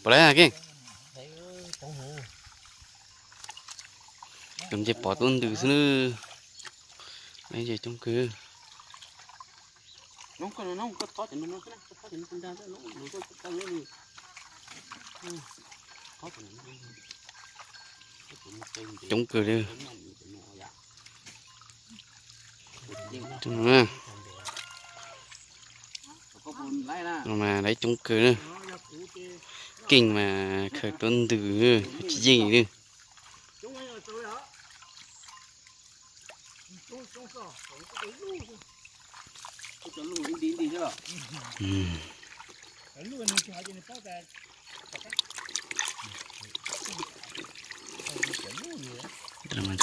Pom lawm keej. Cov nce pov tuaj ntws xwb na. Coob kawg. Coob kawg li. Mas lawv coob kawg na. Keej mas khaws tuaj ntws tsis yeej li.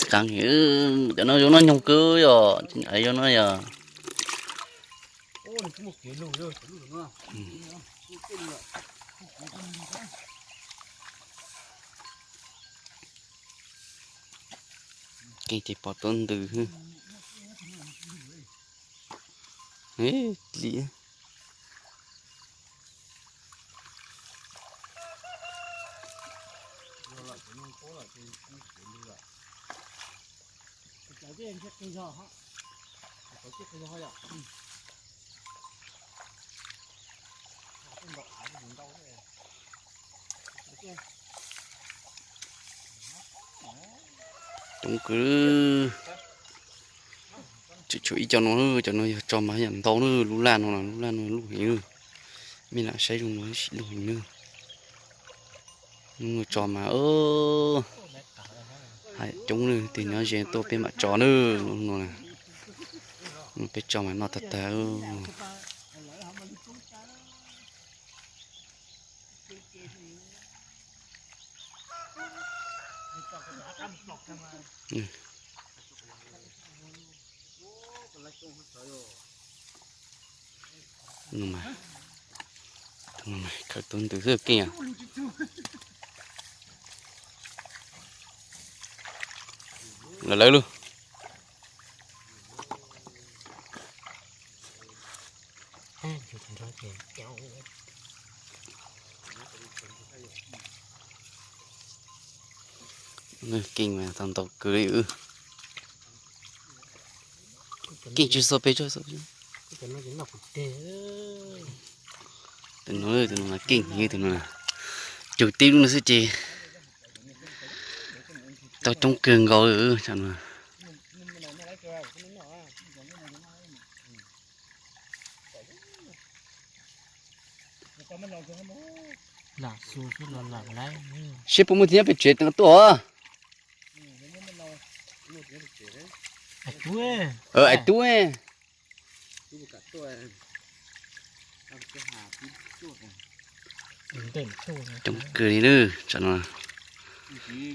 Cov no zoo no nyoog kawg yom, cov no yog. Keej ces pov tuaj ntws. Li. Coob kawg. Tseem tshuav ib co no, cov no yog tso mas yam ntau na, lub laj no, lub laj no loj heev na. Mej lam saib zoo no ib sim loj heev na. Hnub no tso mas, hais coob na, tig nyob ze tuaj peb mam tso na. Hnub no peb tso mas noj tag tag. Khaws tuaj ntws xwb keej. Lawv lawv lug. Keej mas tau ntau kawg li. Keej tsis xo pes tsawg xo. Tus no, tus no mas keej heev, tus no cug tib lub no xwb ces tau coob kawg nkaus li. Seb puas muaj txiv nyob pem tsev tuaj. Ais tub. Coob kawg li na, tsam no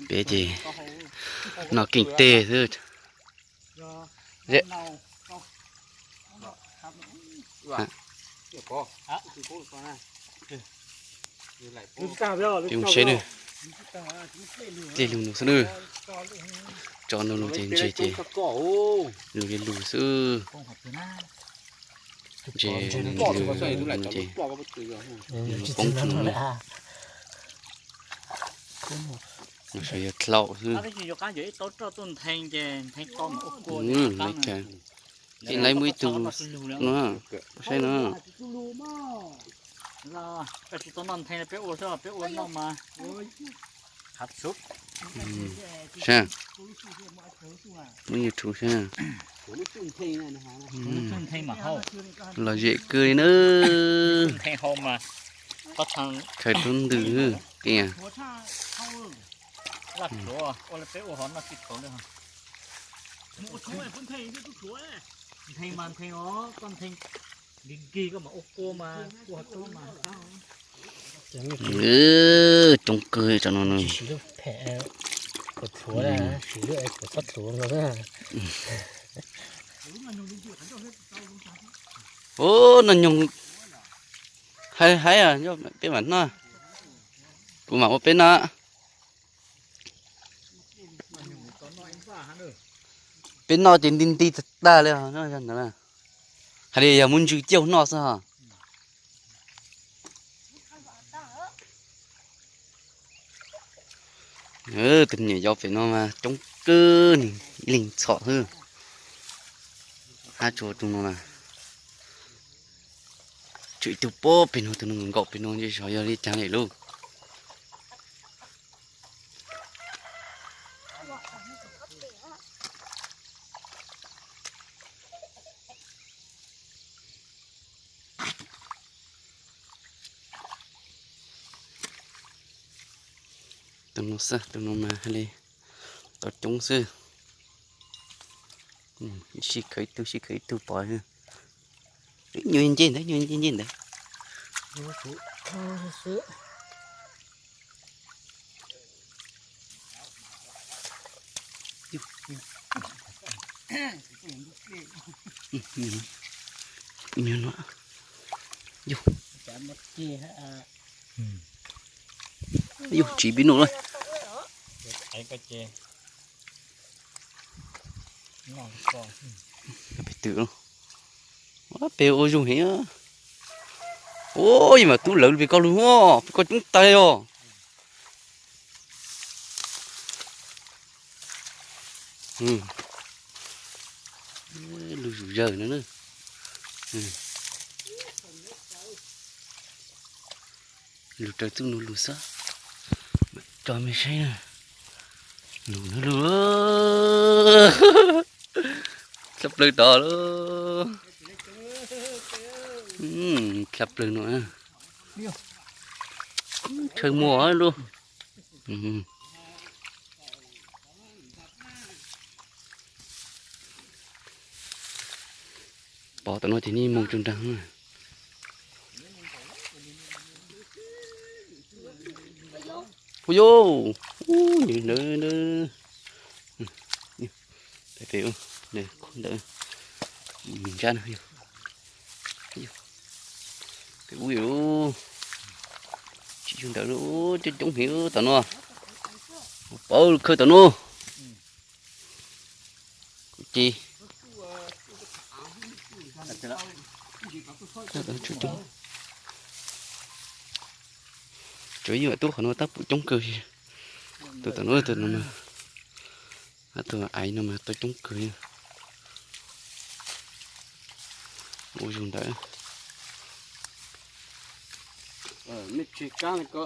peb ces noj keej teg xwb. Peb mus saib na, dlej lug no xwb na, tso no no ces ntseg ces lug li lug xwb. Ntseg lug ces poob tsuag no, no sawv yog dlaum xwb. Keej laib muaj ib tug no, saib no. Saib, muaj ib tug saib. Lom zem kawg li na. Khaws tuaj ntws keej. Coob kawg tsam no. Ub, noj nyoog haib haib, peb mam noj, kuv mam ua peb noj. Peb noj ces nti nti tag tag li. Hais li yog muab ntsw cauj noj xwb ho. Tus me nyuam yaus pem no mas coob kawg, nws ib leeg txhom xwb. Hab tsuas tus no mas, tshuav ib tug pob pem no, tus no nkaum pem no, ntshe xyov yog li cas li lauj. Tus no xwb, tus no mas hais li tau coob xwb. Sib khawv ib tug, sib khawv ib tug pov. Nyuag nce ntawd, nyuag nce nce ntawd. Yog, tsis pib noj lawm. Pem twm, pem ua zoo heev. Ua, yog mas tub lawv pem koj lug, pem koj coob tas os. Lug zuj zus no na. Lug raws txuj no lug xwb. Tso mej saib na. Lug na lug. Tshaj plaws tod lauj. Tshaj plaws no. Tshawj muag lauj. Pov tom no ces nej mus tsuas nraag. Hu yus, nws ntawd, pem ntawd, ntsab no, pem ub, tsis yog ntawd, coob coob heev tom no, paub khaws tom no. Kuv ces tsuas yeej tub qhov no tab pum coob kawg. Tus tom no, tus no, tus aiv no mas tau coob kawg. Ua zug ntawd. Mej tsis kaab li ko,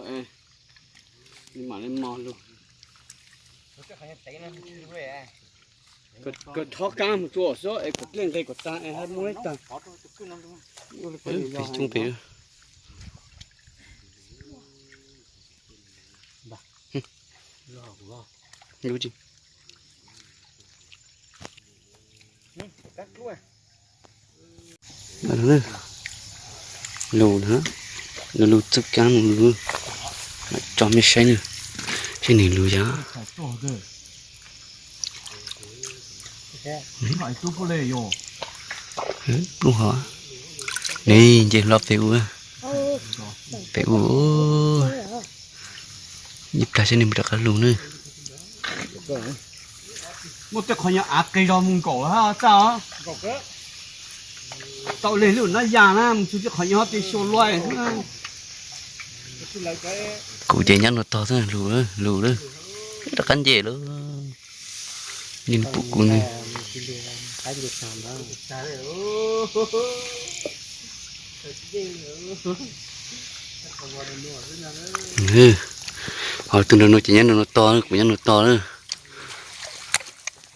mam li mos lug. Kawg thob kaab mus tsuas xwb es kom dlej nqe kom taag es hab muab ib taag. Pem coob pem. Lug na, lug lug txuj kaab lug, tso mej saib na, saib nwg lug yog. Pluj hov, nws nce hlo pem ub, pem ub, ib plag saib nws mus rov qab lug na. Muaj tej qhov nyob av qig zog mus nkaum hab txaj os. Tau leg lub nab yas na mus txug tej qhov nyob tej xyua luaj xwb. Kuv ces nyob no tog xwb, lug lug lawm, rov qab nce lawm. Yeej pum kuv ne. Ho tus nraag no ces nyob nraag no tog, kuv nyob nraag no tog na.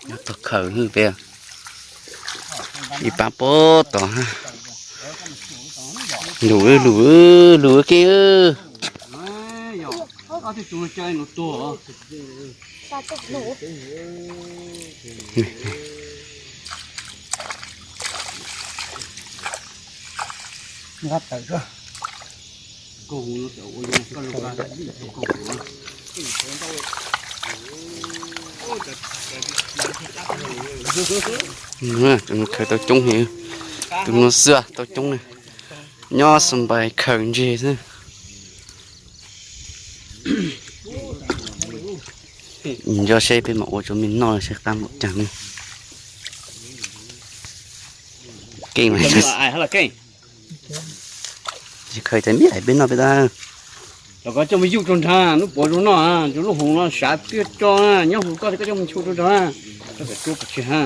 Nyob tog khawm hwj peb, ib paab puag tod hab. Lug, lug, lug keej. Khaws tau coob heev, tus no xwb tau coob ne. Nyob Xas Npais khaws ntseg xwb. Nco seb peb mam ua rau mej noj seb qab npaum caag ne. Keej mas, khaws tas mib hais peb noj peb tab. Los koj coj mus yuj rau nrad, hnub puav zoo noj, cov lub hoom no sav tiag tso, nyob hauv koj koj coj mus nchuav rau nrad, koj txawm tuaj pov tseg ha.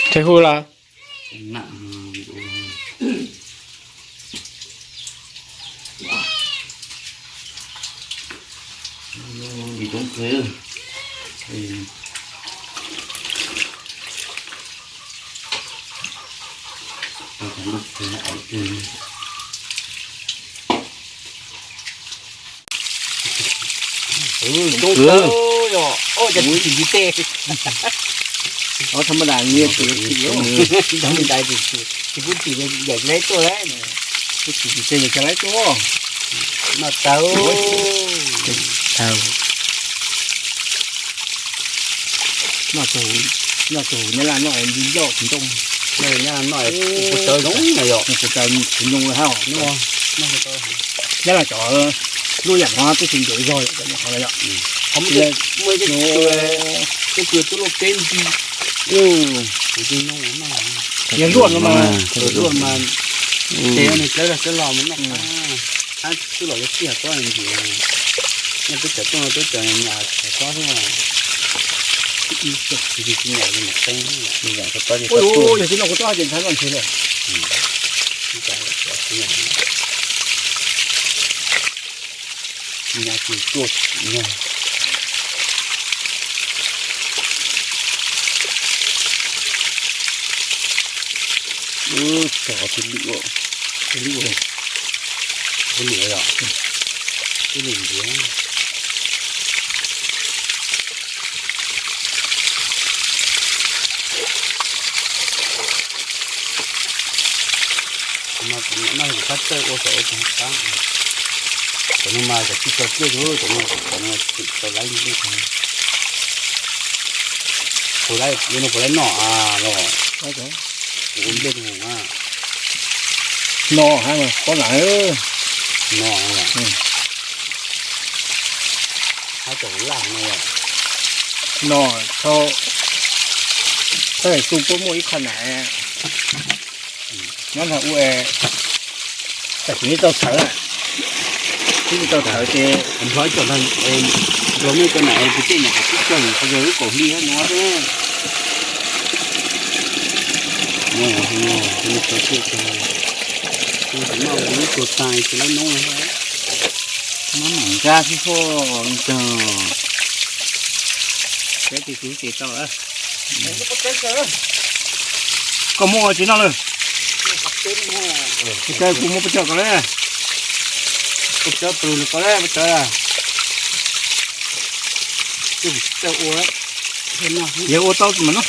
Tseg hu los. Coob kawg yom, ua cas tsis tsim tsis tej. Thaj maj das nyiaj tsis tsim, tsis tsim, tsis pub tsim, yam tsis laib tuaj lawm. Pub tsim tsis tej yam tsis laib tuaj. Noj tau. Noj tau, noj tau, nyob laj noj ncauj ntoo. Noj ua tawv zoo na yom, ua tawv tsis noo lawm hab. Nyob laj cov lub yam no twb tsis ntev zog yom, cov no yom. Muaj ib tug, ib tug tub loj peb nti. Yog luaj no mas, luaj mas, ces nws dlawb los dlawb los mas noj qab, hab tub los yuav tij hab tsob ntsis, noj peb cov tuaj no peb cov nyam hab tsob xwb. Yog tsis noj kuv tsob ces ntshai noj ntshe lawm. Nyab tsis tuaj tsis nyog. Tso tib lwm, tib lwm, tib lwm yom, tib lwm ntiav. Kuv mas kuv noj kuv qab txawj ua kom ua tsis qab. Cov no mas cov tsis tso tsiaj tus, cov no, cov no tsis tau laib nplej. Puas laib, yuav no puas laib noj los? Kuv ua nplej rau hauv na. No hab, pob nam. No, hab cov laj no yom. No, txhaj xu puab muaj ib qho nam nyob ntawm ua, tam sim tsis tau txhawv, tsis tau txhawv ces nplho ib co ntag, nplho muaj ib co nam es kwv tij nyuam qhuav pib cog qhov yog lub kaum hli hab no xwb. Noj ua lub tuag tas tsis laib noob. Muab nam nkag xwb xwb ntag. Peb tus tus ces tau lawm. Koj muab ua tsis noj lawm. Peb caug kuv muab peb caug koj lawm. Peb caug pw koj lawm, peb caug. Yog ua tau mas noj.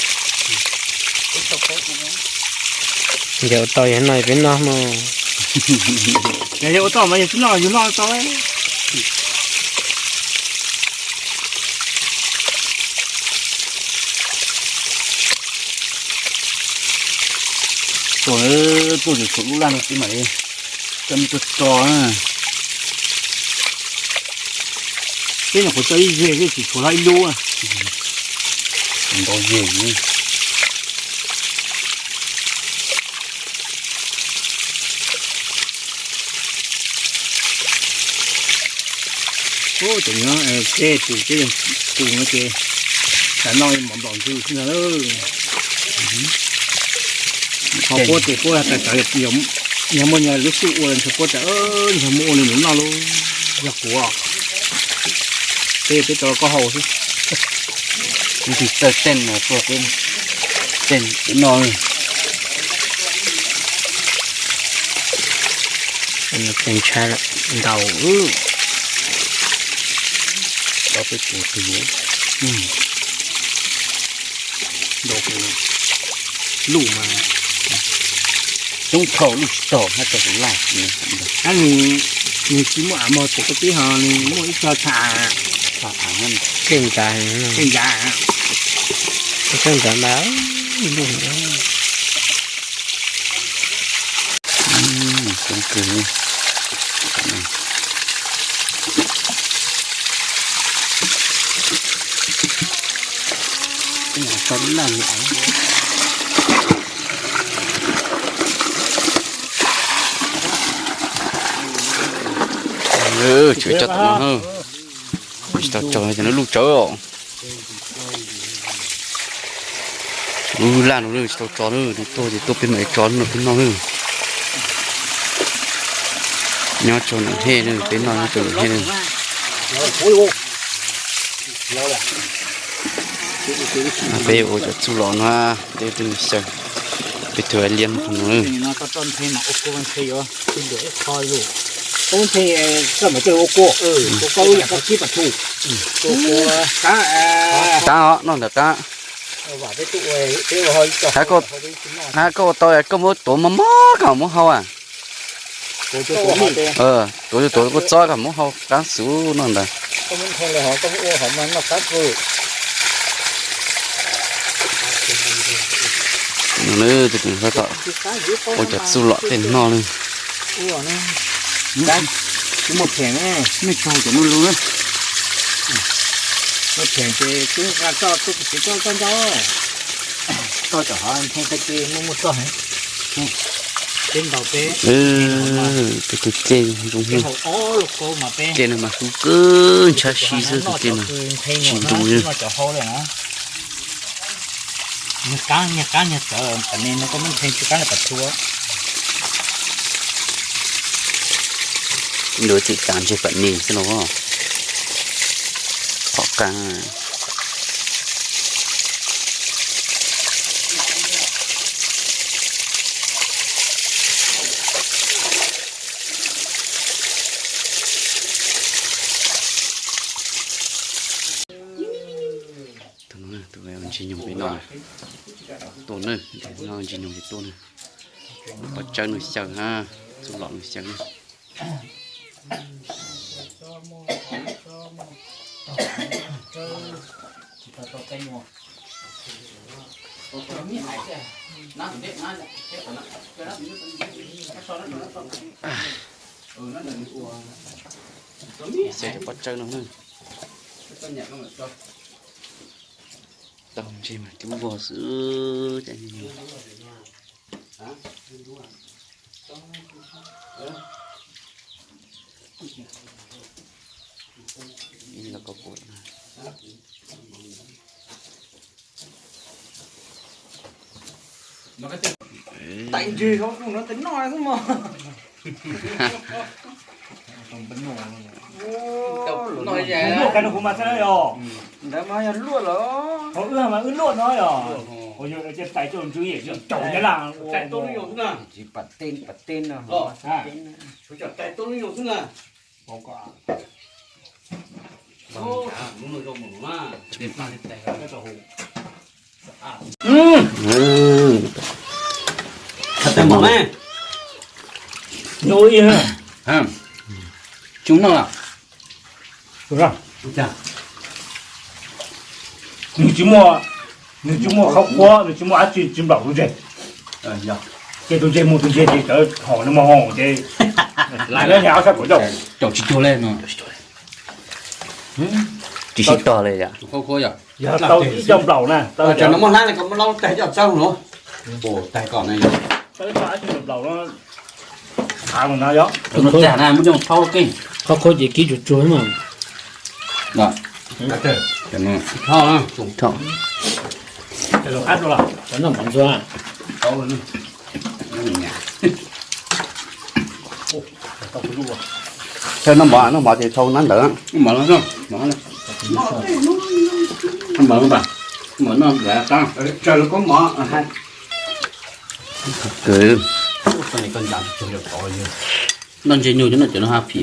Yog ua tau yog noj peb noj mog. Yog ua tau mas yog tsis noj yus noj tau. Tuaj, tuaj txog lub laj no xwb mam li coj mej tuaj tso na. Peb nyuam qhuav tso ib zeg xwb tsis tshuav hlo ib lub. Ntau zeg. Ub, cov nyob tej tus teb yog tus no ces tas noj mov nplaum ntws xwb ntag. Qhov puab tes puab tas cov yog muaj nyias lub xub ua ntshe puab tas ntshe muaj ua li mus noj lub. Yog kuv peb, peb tau koj hau xwb. Kuv tsis txawj tej no tuaj peb, tej no. Ntshai lawm, ntau. Tau peb tus twg yuav ntau, luj mas coob thaum luj tsis tau hab tau kuv laj. Ab, nws tsis muaj av mog, tes koj pib ho nws muaj ib co tsham, tsham av, tej ncav, tej ncav, tej ncav mas luj. Coob kawg li. tau laj li. Tsis tau tso no, tsis tau tso no, lub tsawv os. Lub laj no tsis tau tso na, tuaj ces tuaj peb mam tso no peb noj na. Nyob rau nram hej na, peb noj nyob rau nram hej na. Peb ua cov txuj lom no, peb tus xyaw, peb tus liab no. Qab os, noj ntawm qab. Hab koj ua tau koj muab tuav mos mos kom muab hau a. Tuav tuav kua txob kom muab hau qab xub noj ntawd. Ua cov txuj lom tej noj na. Peb tus cej zoo, cej no mas kub kawg, ntshav si xwb tus cej no, tsis ntug li. Nws qab, nws qab, nws txawv, pam ne no koj muab nthe tsis qab li pam thua. Nws tseem tas ntseg pam ne xwb no. Qhov qab. Tus no, tus ntsis nyoog peb noj, tuaj na, noj ntsis nyoog ces tuaj na. Pov tsawb no xyaw na, txuj lom no xyaw na. Xyaw cov pov tsawb no na. Tau ntsej mas cub vog xwb. Ib los koj pum. Tais ntseg hauv no tais noj xwb mog. Luaj kais no kuv mas xwb yog. Ntawd mas yog luaj lawm. Hauv wb mas wb luaj no yog. Ua yog tais coj ntswg yam caum nyab laj. Tais tub lub yog xwb na. Tsis pam teb pam teb no. Tais tub lub yog xwb na. Nws tsis muaj, nws tsis muaj qhov qhuab, nws tsis muaj dab tsi, tsis nplaum tus ntseg. Ces tus ntseg mus tus ntseg ces cov hom no mus hau ces lawv nyob ob sab kaum caum tsis tuag li no. Tsis sib tog li yom. Yog tau ib co nplaum na, tau no muaj hlab li ko muab laub tag coj txawb no. Tag kom no yog tau ib co dab tsi nplaum no. Tag no yog tus no tag na muab coj thaub keej. Qhov qhuab ces kib tsuag tsuag mas. Thawj noj mov, noj mov ces thau nab ntawd. Noj mov, noj mov, noj mov, noj ntse nyuj cov no ces noj hab phim.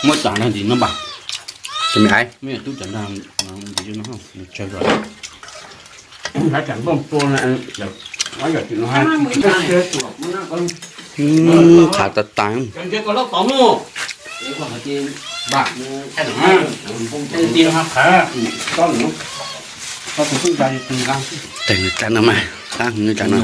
Muab tsav no ntsis no npam. Muab tub tsav no ntsis no, nws tsawg los. Npam pua, yog tsis no ha. Qhav tas tas. Tes nws tas no mas, qab nws tas no.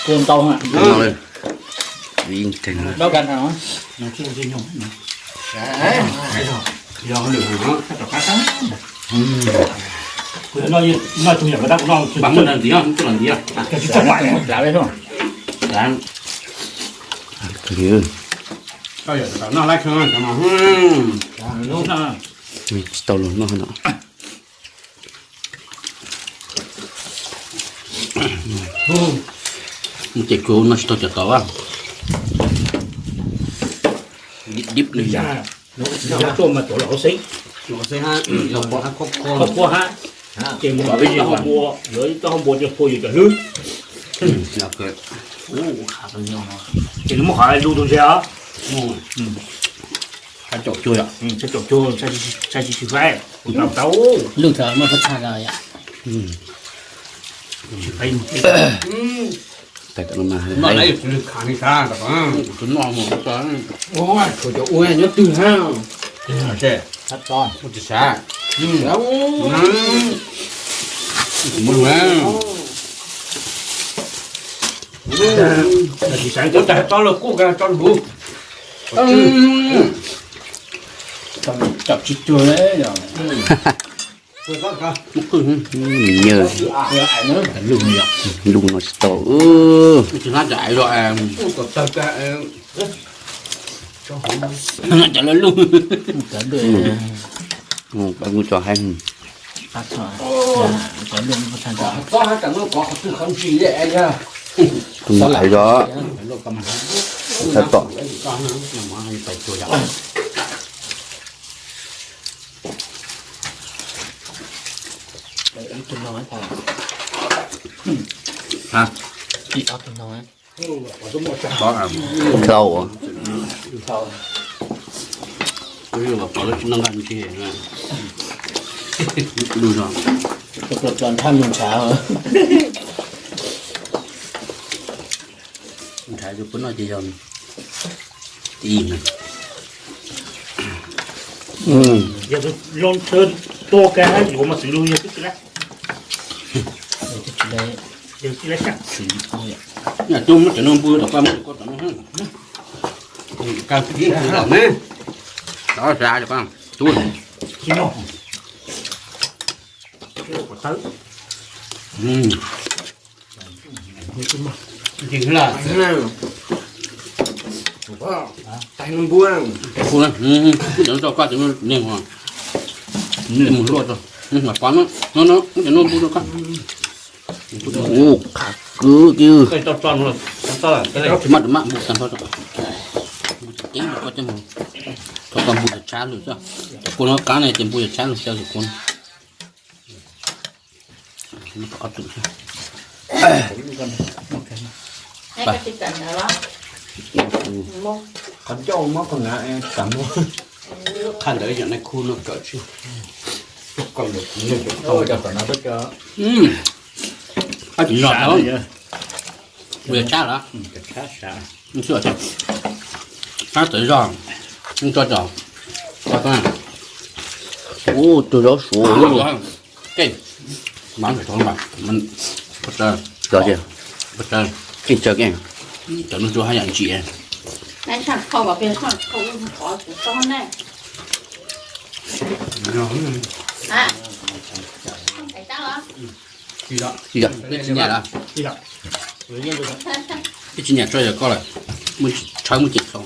Kua ntau ha. Ntau li. Ntau kan ha. Tsis tau luag noj no. Ces kuv noj tsis tau cov tod. Dib dib li. Tuaj mas tuav los hauv xeeb, los pov hab, qhuav hab, ces mus ib tog npua, yuav ib tog npua ces hu yus cov hlwb. Ces nws muaj qhov lug tus ntses os. Caum cuag, caum cuag, sai tsis tsis faib, kuv tau tau. Lug tau muaj phab txhaj no yom. Tais tam no mas, no lawv yuav tsis lug khav li sab, kuv noj mus, kuv cov ua nyob twg hab. Ua tsis sav, kuv muaj lug. Tsis sav, kuv tas tso lug kuj tso lug. Caum tsis cuag li. Lug no tsis tau. Cov lug. Kuv tso hais. Tus no aiv zog. Txhaj tom. Hlau. Lug zog. Nrhab lug ntshav. Ntshav puab noj ces yog ib. Yog tus loo tsawg tua kag hab yuav mas xwb lug yog twb tsis laib. Yog tsis laib sab. Yog tub muab cov no npu tom koj muab cov koj tom no. Kag tib tsis los ne. Tov xav cov koj tub. Tsis noj. Tawb. Tais no npu. Kuv cov no rau koj, cov no neeg os. Mus luaj rau. Mas pov no, no no, cov no npu rau koj. Ua qhav kwv kiag. Tsis maj, tsis maj, npu tag nrho rau. Npu ceev rau koj coj mus. Rau koj npu yog tshab lug xwb. Cov kua no qab ne ces npu yog tshab lug xyaw cov kua no. Qhov ncauj muab koj na, qhov ntawd yog nais khu no kawm tsis. Qab tsis zog tau. Npu yog tshab lawm. Qab tawv zog, tso cov. Ua tus zaub suav. Keej, mas tso, keej tso keej. Cov no tsuas haj yam ntsim. Tsis nyam lawm. Tsis nyam tso yog koj lawm. Tshawb muaj ceem tso.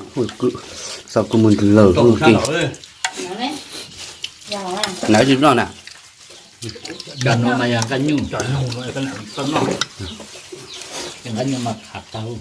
Xav kuv mus ntws lawm. Nav tsis noj na. Cov no mas yog nqaij nyuj. Nqaij nyuj mas khav tau.